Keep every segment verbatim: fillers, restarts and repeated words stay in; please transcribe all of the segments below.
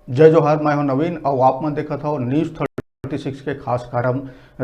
जय जोहार, मैं हूं नवीन और आप मन देखत हव न्यूज़ थर्टी सिक्स के खास कार्यक्रम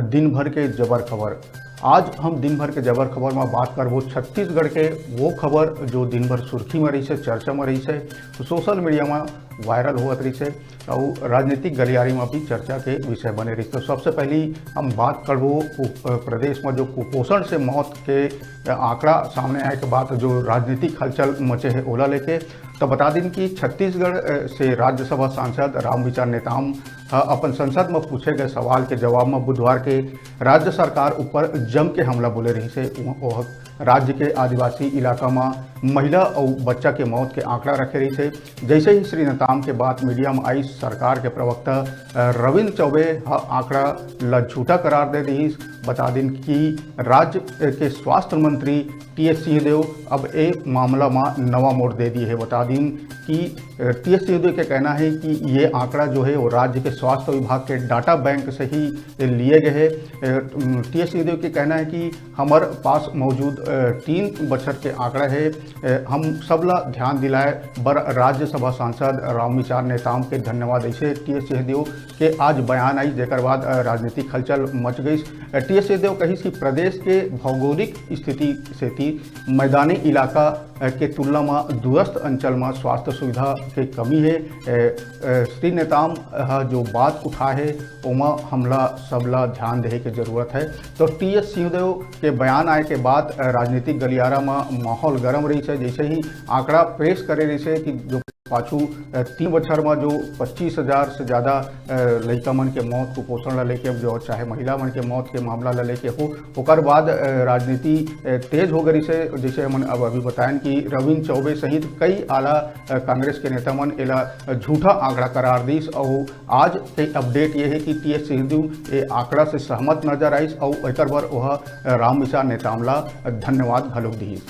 दिन भर के जबर खबर। आज हम दिन भर के जबर खबर में बात करबो छत्तीसगढ़ के वो खबर, जो दिन भर सुर्खी में रहिसे, चर्चा में रहिसे, सोशल मीडिया में वायरल होवत रहिसे और राजनीतिक गलियारी में भी चर्चा के विषय बने रहिसे। तो सबसे पहली हम बात करबो कु-, प्रदेश में जो कुपोषण से मौत के आंकड़ा सामने आए के बाद जो राजनीतिक हलचल मचे हे, ओला लेके। तो बता दिन कि छत्तीसगढ़, अ, से राज्यसभा सांसद रामविचार नेताम ह अपन संसद में पूछे गए सवाल के जवाब में बुधवार के राज्य सरकार ऊपर जम के हमला बोले रहिसे। वो, वो राज्य के आदिवासी इलाका में महिला और बच्चा के मौत के आंकड़ा रखे रहिसे। जैसे ही श्री नेताम के बात मीडिया में आई, सरकार के प्रवक्ता, अ, रविंद्र चौबे ह आंकड़ा ल झूठा करार दे दिहिस। बता दिन कि राज्य के स्वास्थ्य मंत्री टी एस सिंहदेव अब ए मामला में नवा मोड़ दे दिए हे। बता दिन कि, अ, टी एस सिंहदेव के कहना है कि ये आंकड़ा जो है वो राज्य के स्वास्थ्य विभाग के डाटा बैंक से ही लिए गए हे। अ, टी एस सिंहदेव के कहना है कि हमर पास मौजूद, अ, तीन बछर के आंकड़ा हे। अ, हम सबला ध्यान दिलाए बर राज्यसभा सांसद रामविचार नेताम के धन्यवाद। ऐसे टी एस सिंहदेव के आज बयान आई, जेकर बाद, अ, राजनीतिक हलचल मच गई। अ, टी एस सिंहदेव कहिस कि प्रदेश के भौगोलिक स्थिति सेती मैदानी इलाका, अ, के तुलना में दूरस्थ अंचल में स्वास्थ्य सुविधा के कमी हे। अ, अ, श्री नेताम ह जो बात उठा हे, ओमा हमला सबला ध्यान देहे के जरूरत है। तो टी एस सिंहदेव के बयान आए के बाद, अ, राजनीतिक गलियारा में माहौल गर्म रहिसे। जैसे ही आंकड़ा पेश करे रहिसे कि जो पाछू, अ, तीन बछर में जो पच्चीस हजार से ज्यादा, अ, लइका मन के मौत कुपोषण ला लेके, जो चाहे महिला मन के मौत के मामला ला लेके हो, ओकर बाद, अ, राजनीति, अ, तेज हो गई से। जैसे हमन अब अभी बतायन कि रविंद्र चौबे सहित कई आला, अ, कांग्रेस के नेता मन एला झूठा आंकड़ा करार दिस। और आज के अपडेट ये है कि टी एस सिंहदेव ए आंकड़ा से सहमत नजर आइस और एकर बर ओह रामविचार नेताम ला धन्यवाद घलोक दिहिस।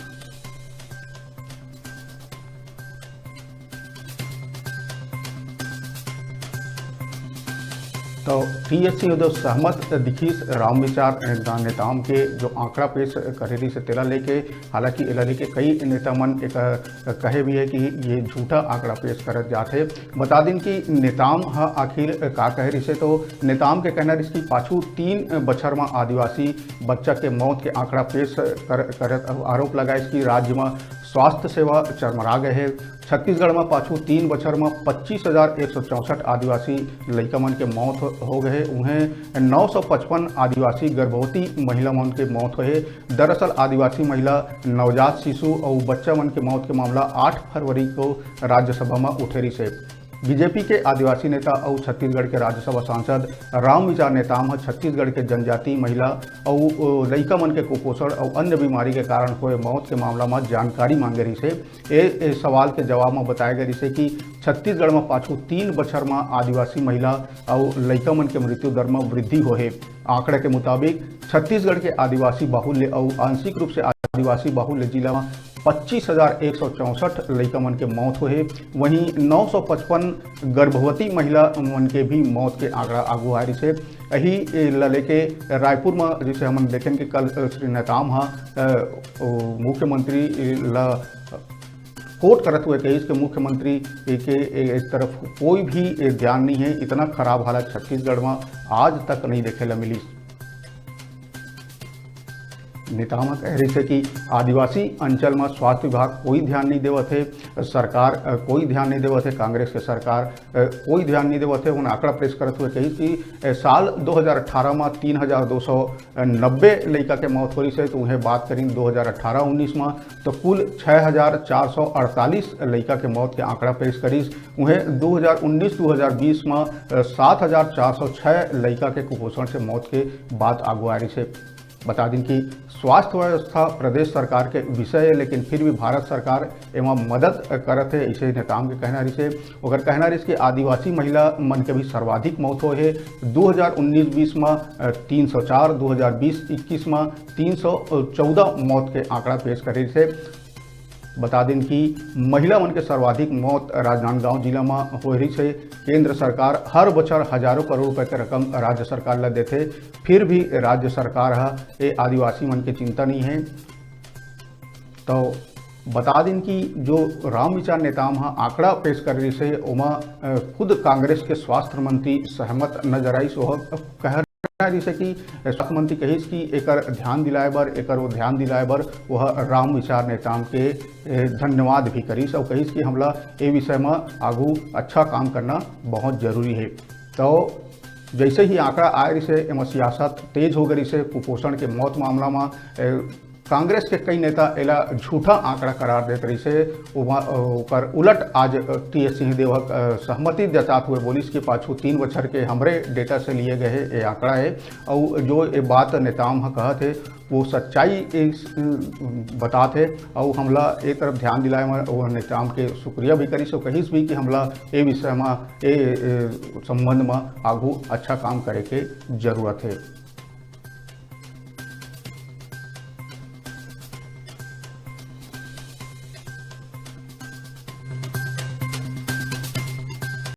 तो टी एस सिंहदेव सहमत दिखिस रामविचार नेताम के जो आंकड़ा पेश करे रहिस तेला लेके। हालांकि एला लेके कई नेता मन एक कहे भी है कि ये झूठा आंकड़ा पेश करत जात हे। बता दिन कि नेताम ह आखिर का कहे रहिसे, तो नेताम के कहना रहिस कि पाछू तीन बछर म आदिवासी बच्चा के मौत के आंकड़ा पेश कर, करत आरोप लगाइस कि राज्य म स्वास्थ्य सेवा चरमरा गए हे। छत्तीसगढ़ म पाछू तीन बछर म पच्चीस हजार एक सौ चौसठ आदिवासी लइका मन के मौत हो, हो गए हे। उहें नौ सौ पचपन आदिवासी गर्भवती महिला मन के मौत होए हे। दरअसल आदिवासी महिला, नवजात शिशु अउ बच्चा मन के मौत के मामला आठ फरवरी को राज्यसभा म उठे रिहिस हे। बीजेपी के आदिवासी नेता अउ छत्तीसगढ़ के राज्यसभा सांसद रामविचार नेताम ह छत्तीसगढ़ के जनजाति महिला अउ, अ, लइका मन के कुपोषण अउ अन्य बीमारी के कारण होए मौत के मामला म जानकारी मांगे रिहिस हे। ए, ए सवाल के जवाब म बताए गए रिहिस हे कि छत्तीसगढ़ म पाछू तीन बछर म आदिवासी महिला अउ लइका मन के मृत्यु दर म वृद्धि होए हे। आंकड़ा के मुताबिक छत्तीसगढ़ के आदिवासी बाहुल्य अउ आंशिक रूप से आदिवासी बाहुल्य जिला म पच्चीस हजार एक सौ चौसठ लइका मन के मौत होए हे। वहीं नौ सौ पचपन गर्भवती महिला मन के भी मौत के आंकड़ा आगू आ रिहिस हे। यही, ए, ल लेके रायपुर म जैसे हमन देखेन कि कल, अ, श्री नेताम ह, अ, ओ, मुख्यमंत्री, ए, ल कोट करत हुए कहिस कि मुख्यमंत्री के, ए, इस तरफ कोई भी, ए, ध्यान नहीं है। इतना खराब हालत छत्तीसगढ़ म आज तक नहीं देखे ला मिलिस। नेताम ह कहे रिहिस हे कि आदिवासी अंचल म स्वास्थ्य विभाग कोई ध्यान नहीं देवत हे, सरकार, अ, कोई ध्यान नहीं देवत हे, कांग्रेस के सरकार, अ, कोई ध्यान नहीं देवत हे। उन्हें आंकड़ा पेश करत हुए कहिस कि, अ, साल दो हजार अठारह म तीन हजार दो सौ नब्बे लइका के मौत हो रिहिस हे, तो उहें बात करिन दो हजार अठारह उन्नीस म तो कुल छह हजार चार सौ अड़तालीस लइका के मौत के आंकड़ा पेश करिस। उहें दो हजार उन्नीस दो हजार बीस म, अ, सात हजार चार सौ छह लइका के कुपोषण से मौत के बात आगू आ रिहिस हे। बता दिन कि स्वास्थ्य व्यवस्था प्रदेश सरकार के विषय हे, लेकिन फिर भी भारत सरकार एमा मदद करत हे, ऐसे नेताम के कहना रिहिस हे। ओकर कहना रिहिस कि आदिवासी महिला मन के भी सर्वाधिक मौत होए हे। दो हजार उन्नीस बीस म, अ, तीन सौ चार, दो हजार बीस इक्कीस म तीन सौ चौदह मौत के आंकड़ा पेश करे रिहिस हे। बता दिन कि महिला मन के सर्वाधिक मौत राजनांदगांव जिला म होए रिहिस हे। केंद्र सरकार हर बछर हजारों करोड़ रुपए के रकम राज्य सरकार ल देथे, फिर भी राज्य सरकार ह ए आदिवासी मन के चिंता नहीं है। तो बता दिन कि जो राम विचार नेताम ह आंकड़ा पेश करे रिहिस हे, ओमा अ, खुद कांग्रेस के स्वास्थ्य मंत्री सहमत नजर आइस। वह कहना रिहिस हे कि स्वास्थ्य मंत्री कहिस कि एकर ध्यान दिलाए बर, एकर वो ध्यान दिलाए बर वह राम विचार नेताम के ए, धन्यवाद भी करिस और कहिस कि हमला ए विषय म आगू अच्छा काम करना बहुत जरूरी है। तो जैसे ही आंकड़ा आए रिहिस हे, एमा सियासत तेज हो गई रिहिस हे। कुपोषण के मौत मामला म ए, कांग्रेस के कई नेता एला झूठा आंकड़ा करार देत रिहिस हे। ओमा, ओकर उलट आज टीएस सिंहदेव ह, अ, सहमति जतात हुए बोलिस कि पाछू तीन बछर के हमरे डेटा से लिए गए हे, ए आंकड़ा हे। और जो ए बात नेताम ह कहत हे, वो सच्चाई इस, अ, बतात हे। और हमला ए तरफ ध्यान दिलाए म वो नेताम के शुक्रिया भी करिस और कहिस भी कि हमला ए विषय म, ए, ए संबंध म आगू अच्छा काम करे के जरूरत हे।